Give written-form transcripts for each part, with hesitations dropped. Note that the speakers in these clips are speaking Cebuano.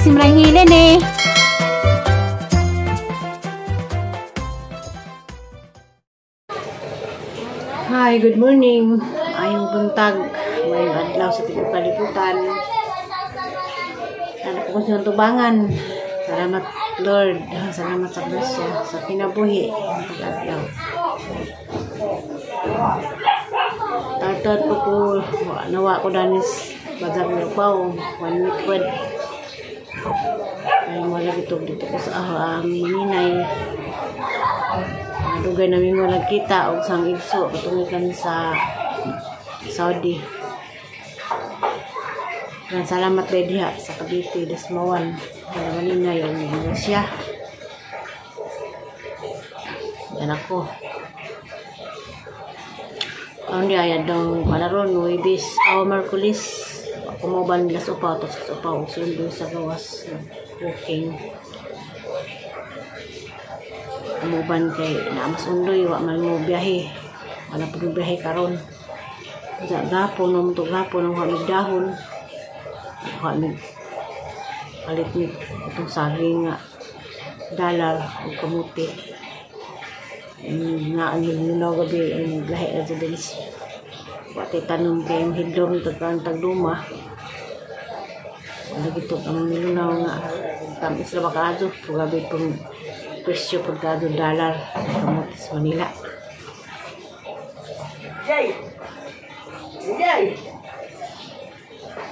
Si Mrang Hilen eh. Hi, good morning. Ayong buntag. Mayong adlaw sa tibuok kalibutan. Ano po ko tubangan. Salamat, Lord. Salamat sa grasya sa kinabuhi ng adlaw. Tatad po ko, nawa ko danis bazar ng upaw, 1 week wed. Ay, wala dito, dito ko sa Maninay. Dugay namin wala kita og sang igso patungo kami sa Saudi. Yan, salamat kay diha sa Cavite, Dasmawan. Wala Maninay ang siya. Yan ako. Ang di ay daw palaron, Nuebis, aw Merkulis. Kumuban nila sa upaw, tapos sa upaw, sundo sa gawas, booking. Kumuban kay naamas undoy, wa man mo biyahe. Wala pa biyahe karon. Sa gapon, nung to gapon, nung hamig dahon. Hamig palit ni itong saging nga dalar o kamuti. Nga ang lunaw gabi ang lahi na dyan wati tanom kay ang hidlom tagkaan tagduma. Wala gito ang nilunaw nga tamis ra ba kaadto gabi pong presyo pagkado dalar sa kamuti sa Manila.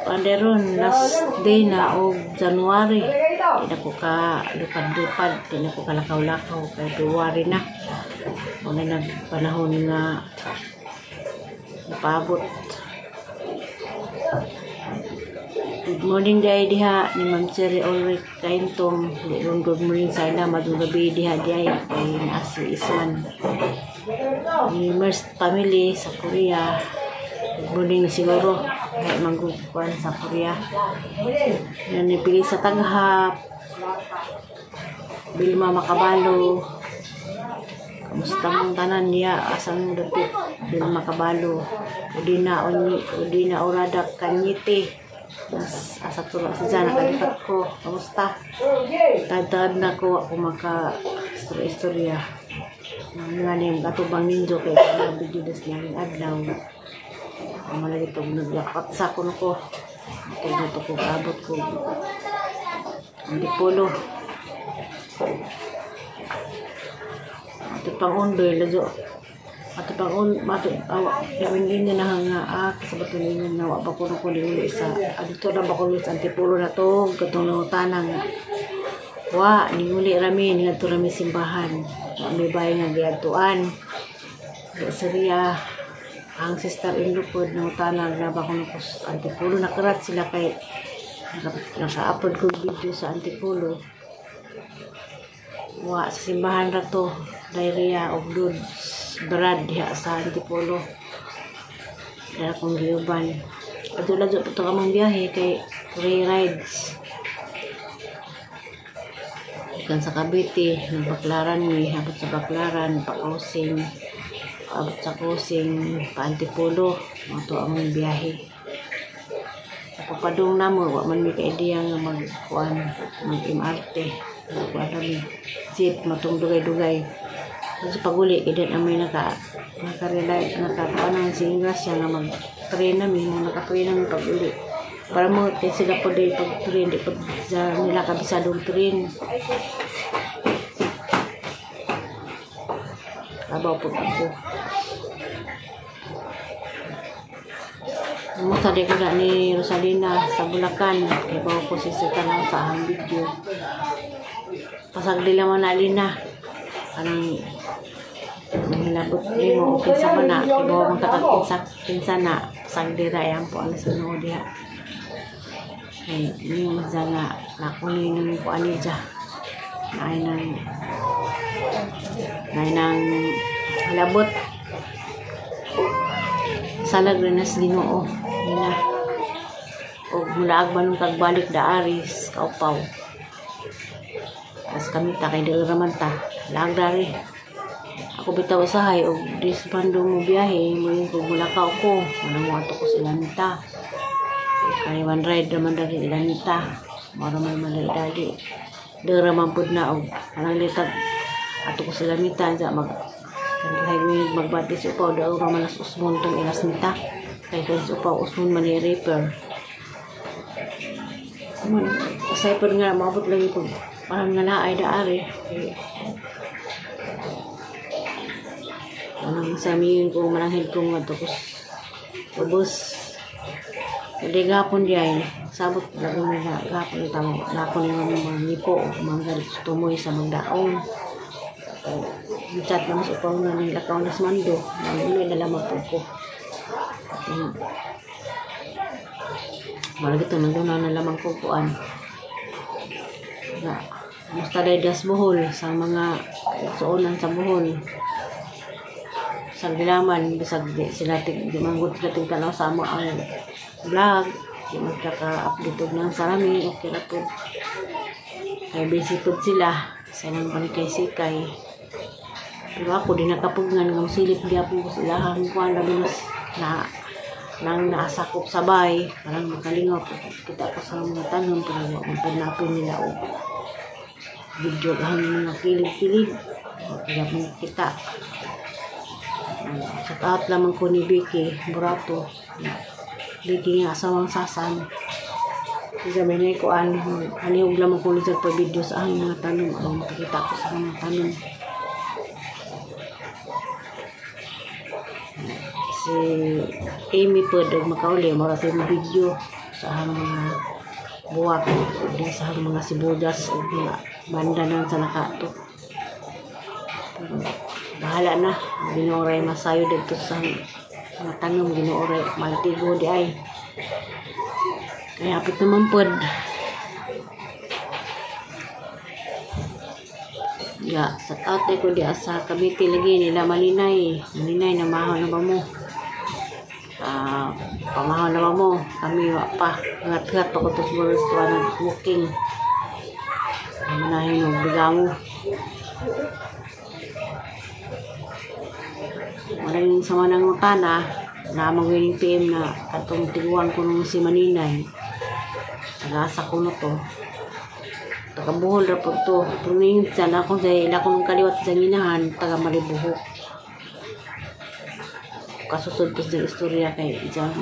Panderon last day na og January. Di na ko ka lupad-lupad, di na ko kalakaw-lakaw kay February na. Una nag panahon nga napaabot. Good morning day diha ni Ma'am Cherry Ulrich Kaintong. Di ron good morning sa ila madung gabi diha diay kay naa si Isman. Ni Merce family sa Korea. Good morning siguro. Kay manggukuan sa Korea. Yan ni Pili sa Taghap. Bilma Makabalo. Kamusta mong tanan niya? Asa mong dapit? Bilma Makabalo. Udina, Onyi, Udina Orada Kanyite. Nas, asa turo sa dyan, nakalipat ko. Kamusta? Tad-tad na ko ako maka istorya-istorya. Nga niyang katubang ninjo kay mga video das namin adlaw. Ang malagi itong naglakat sa kuno ko. Ito ko abot ko. Ang dipolo. Ato pang undoy, ladyo. Ato pang un, mato, awa, gawin din na nga, kasabat ninyo na, wa ba kuno ko liuli sa, adto na ba kuno sa Antipolo na to, katong nangutana nga. Wa, ninguli rami, ningadto rami simbahan. Wa may bahay nga giadtuan. Sa riya, ang sister-in-law po nangutana na ba kuno ko sa Antipolo. Nakarat sila kay, naka-upload ko video sa Antipolo. Wa, sa simbahan ra to, diarrhea og dudes, brad diha sa Antipolo. Kaya akong giuban. Adyo-ladyo po ito kamang biyahe kay free rides. Ikan sa Cavite, nagbaklaran mi, abot sa Baklaran, pa-crossing, abot sa crossing, pa-Antipolo, mga to ang biyahe. Sa papadung na mo, wa man mi ka idea nga magkuan, mag-MRT. Kuan kami, jeep, matong dugay-dugay. Kasi pag-uli, kaya din ang may naka-rely, naka-kuan ang si Ingracia nga mag-train namin, mga naka-train namin pag-uli. Para mo, kaya sila po din pag-train, di po sa nila kabisadong train. Abaw po ako. Musta di ko na ni Rosalina sa Bulacan. Kaya bawa ko si Sir lang sa ahang video. Pasagdi lang na Alina. Anang nahilabot ni mo o kinsa man na. Kaya bawa mong takag kinsa na. Pasagdi ra yan po ang sunod diha. Ay, yung mas nga nakunin ng kuan niya. Naay nang hilabot. Salag rin nas Ginoo. Nina. Og mulaag man nung kagbalik daaris kaupaw. As kami ta kay dili raman ta. Laag dari. Ako bitaw usahay og dis bando mo biyahe mo yung kog mulakaw ko. Wala mo ato ko sa Ilanita. Kay one ride naman dari Ilanita. Mara may malay dali. Dara man pud na og parang litag ato ko sa lamitan sa mag kay magbati sa upaw daw ra man as usmon tong ilas nita. Kay kung sa upaw usmon man ni repair. Man, asay pud nga maabot lagi pud parang nga naay daari. Anong sa amin ko mananghid ko nga to kus ubos. Hindi gapon di ay sabot lagi mo na gapon tamo na ako ni mga ngipo mga tumoy sa magdaong. Chat na mas upaw na nila lakaw na sa mando. Nagulay na lamang po ko. Malagi ito nandun na lamang ko kuan. Na, musta day das Bohol sa mga suonan sa Bohol. Sa gilaman bisag di sila tig di manggod sila tig tanaw sa amo ang vlog, di man ka update og nang sarami, okay ra pud kay busy pud sila sa ilang panikay sikay. Pero ako di nakapugngan nga silip gyapon ko sa ilahang kuan, labi na nang naasakop sa bay parang makalingaw kita ko sa mga tanom, pero wa man pud napon nila og video ang mga kilig-kilig kaya mo kita. Shout out lamang ko ni Vicky Burato. Vicky nga asawang sasan. Sabi niya ko an anihog lamang ko niya pa video sa ang mga tanom aron makakita ko sa mga tanom. Si Amy pod og makauli mora tay video sa ang mga buwak ug sa ang mga sibuyas ug mga banda nang sa nakato. Pero bahala na, Ginoo masayo dito sa mga tanom, Ginoo maltigo di ay. Kaya hapit naman pod. Ya, sa out ko di sa Cavite lagi nila Malinay. Malinay na mahaw na ba mo? Pamahaw na ba mo? Kami wa pa. Ngat-ngat pa ko to sa restaurant walking. Manahin og bigamo. Maraming sama ng utana na magwining PM na katong tiguan ko nung si Maninay. Nag-asa ko na to. Taga Bohol ra po to. Pero minsan ako sa ila ko nung kaliwat sa minahan, taga Maribuhok. Kasusod to sa istorya kay isang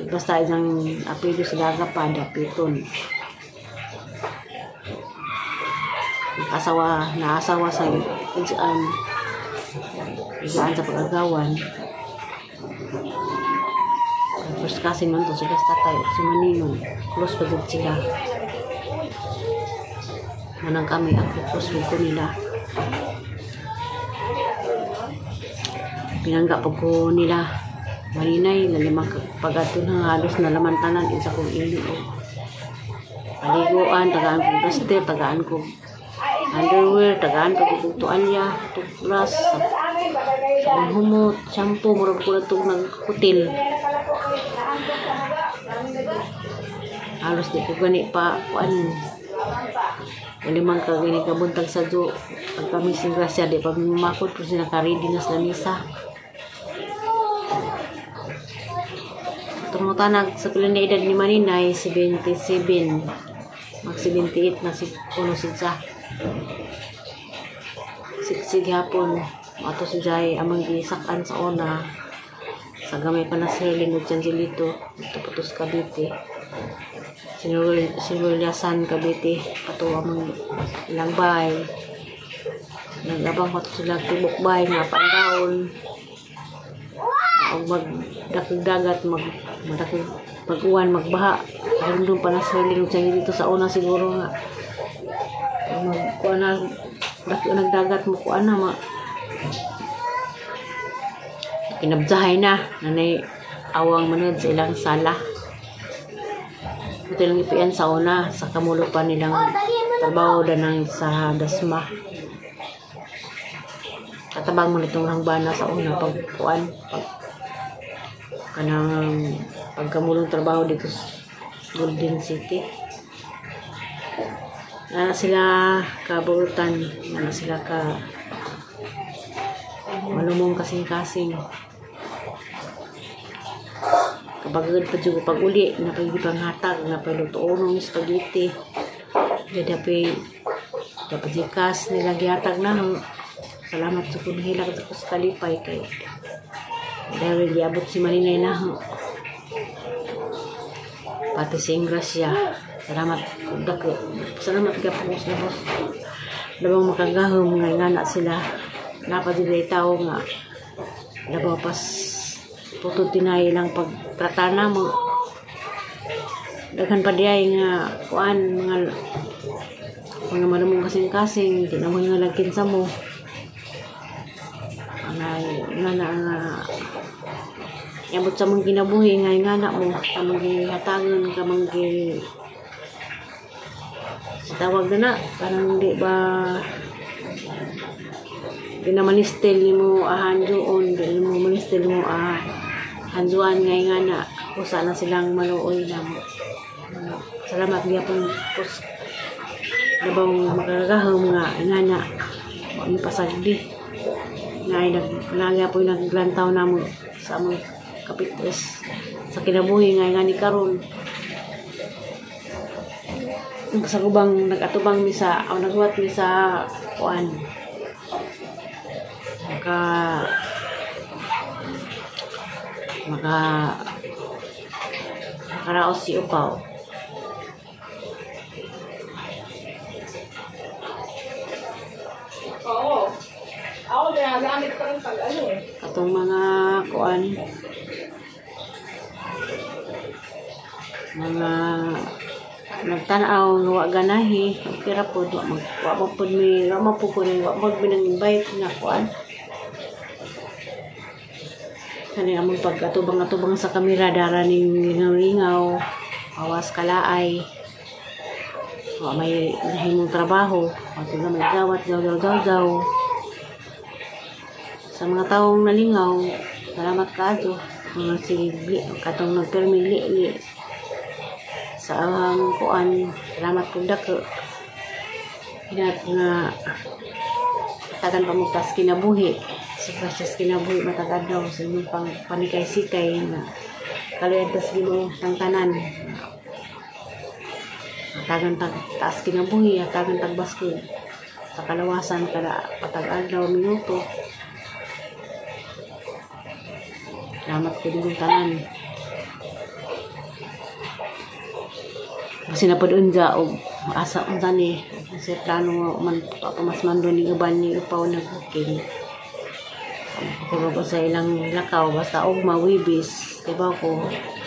basta isang apelyido sa Dagapan, Dapiton. Asawa, naasawa sa isang igaan sa pag-agawan. First cousin man to sila sa tatay si Manino. Close pa dyan sila. Manang kami ako close ko nila. Pinangga pag ko nila. Maninay, lalimang pag-ato na halos na laman tanan isa kong ilo. Paliguan, tagaan ko duster, tagaan ko underwear, tagaan ko kong tualya, toothbrush, sabon humot, shampoo, murag ko na itong nagkutil. Halos di ko gani pa, kuan. Limang ka gani kabuntag sa zoo. Pag kami sing grasya, di pa makot, pero sinakaredy na sa lamisa. Tumutanag sa pila na edad ni Maninay, 77. Mag 78 na si kuno si Za. Siksig hapon. Ato si Jai amang gisakan sa ona. Sa gamay pa na si Herlin ug Angelito. Ito pa to sa Cavite. Sinurlyasan Cavite. Pato amang ilang bay. Nagabang pa to sila tibok bay nga pandaon. O magdakig dagat, magdakig mag-uwan, magbaha. Ayun doon pa na sa Herlin ug Angelito sa una siguro nga. Magkuan na, daki nagdagat mo kuan na ma. Kinabzahay na nanay awang manod sa ilang sala. Ito lang ipian sa una sa kamulo pa nilang trabaho danang sa dasma. Katabang mo nitong hangbana sa una pag kuan pag kanang pagkamulong trabaho dito sa Golden City. Na sila kaburutan, na sila ka malumong kasing-kasing. Kabagod pa jud pag uli, napay gipanghatag, napay lutoon ng spaghetti. Dapat dapat gikas nila gihatag na. Salamat sa kunhilak sa kus kalipay kay dahil giabot si Maninay na. Pati si Ingracia. Salamat dako. Salamat gapos labos. Labang makagahom nga ngana sila. Napa jud tao nga labaw pas putod tinay lang pagtrata na mo. Daghan pa diay nga kuan mga malumong kasing-kasing, di na mo nga lagkin sa mo. Angay nga na nga yabot sa mong kinabuhi nga ngana mo, kamang gihatagon, kamang gi tawag na na, parang di ba di na manistel mo ahanjuon, di mo manistel mo ahanjuan nga nga na usa na silang maluoy na mo. Salamat gyapon kus labang makagahom nga nga na wa mi pasagdi nga ay nag po naglantaw na mo sa among kapitres sa kinabuhi nga nga ni karon. Sa kubang nag-atubang mi sa o naghuwat mi sa kuan maka maka makaraos si upaw. Oo. Ako ginagamit ko rin pag ano eh. Katong mga kuan mga nagtan-aw nga wa ganahi, okay ra pod, wa mag wa man pod mi wa man pod ko ni wa man mi nang invite nga kuan. Kani among pag-atubang-atubang sa kamera dara ning lingaw-lingaw, awas kalaay. Wa may nahimong trabaho, wa sila may gawat, gaw gaw gaw gaw. Sa mga taong nalingaw, salamat kaayo. Mga sige katong nagpermi li sa ahang kuan, salamat pud dako. Hinat nga tagan pa mo tas kinabuhi. Sa precious kinabuhi matag adlaw sa imong pang panikay-sikay nga kaluyan tas Ginoo tang tanan. Tagan tag taas kinabuhi, tagan tag baskog sa kalawasan kada patag adlaw minuto. Salamat ko din tanan. Kasi napod unja og asa unsa ni kasi plano man pa mas mando ni uban ni upaw na booking. Ako sa ilang lakaw basta og mawibis diba ko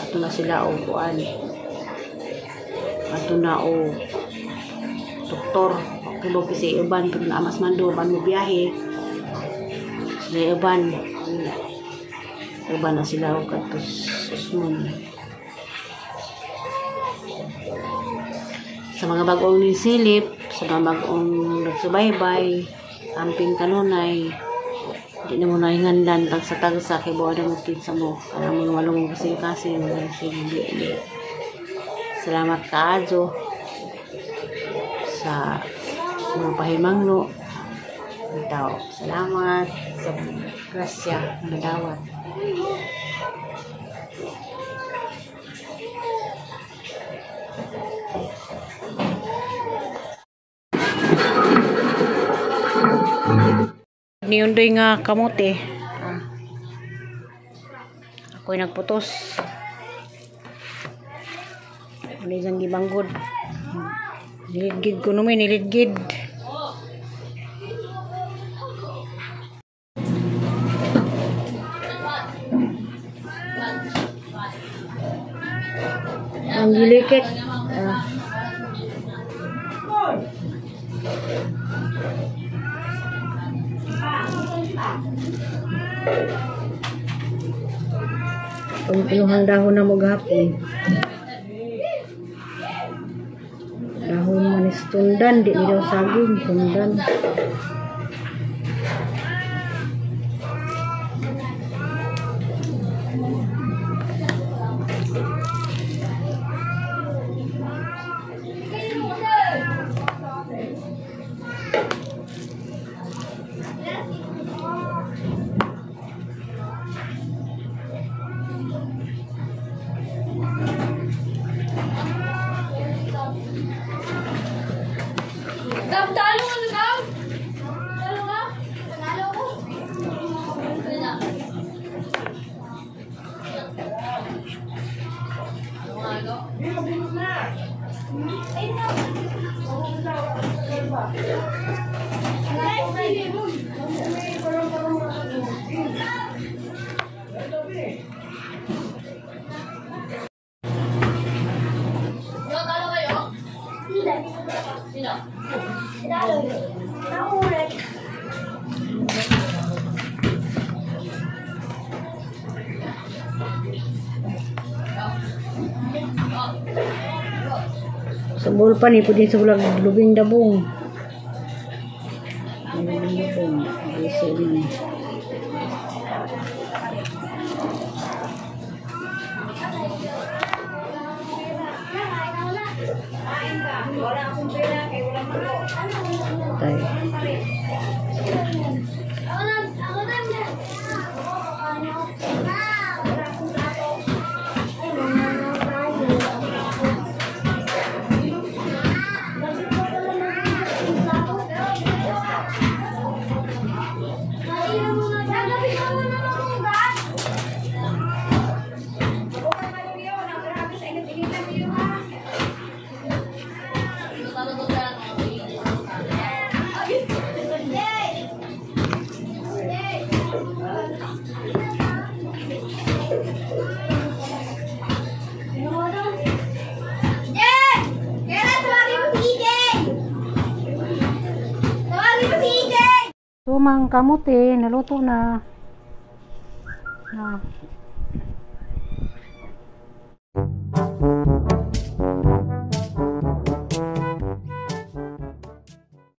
ato na sila og kuan. Ato na og doktor kay kasi uban pero na mas mando ban mo biyahe. Sila uban. Uban na sila og katos usmon. Sa mga bagong nisilip, sa mga bagong nagsubaybay, amping kanunay, di na mo nahinganlan tagsa-tagsa kay buwan na magkinsa mo. Para mga malungong kasing-kasing, sige. Salamat kaayo sa mga pahimangno. Itaw, salamat sa grasya na nadawat. Niundoy nga kamote. Ako'y nagputos. Ano isang gibanggod. Nilidgid ko naman, nilidgid. Ang gilikit. Inuhang dahon na mo gahapon. Dahon manis tundan, di ni daw saging, tundan. Sa pa ni pwede sa bulag lubing dabong. Lubing dabong. Bisa man. Tayo. Tumang kamote, naluto na. Na.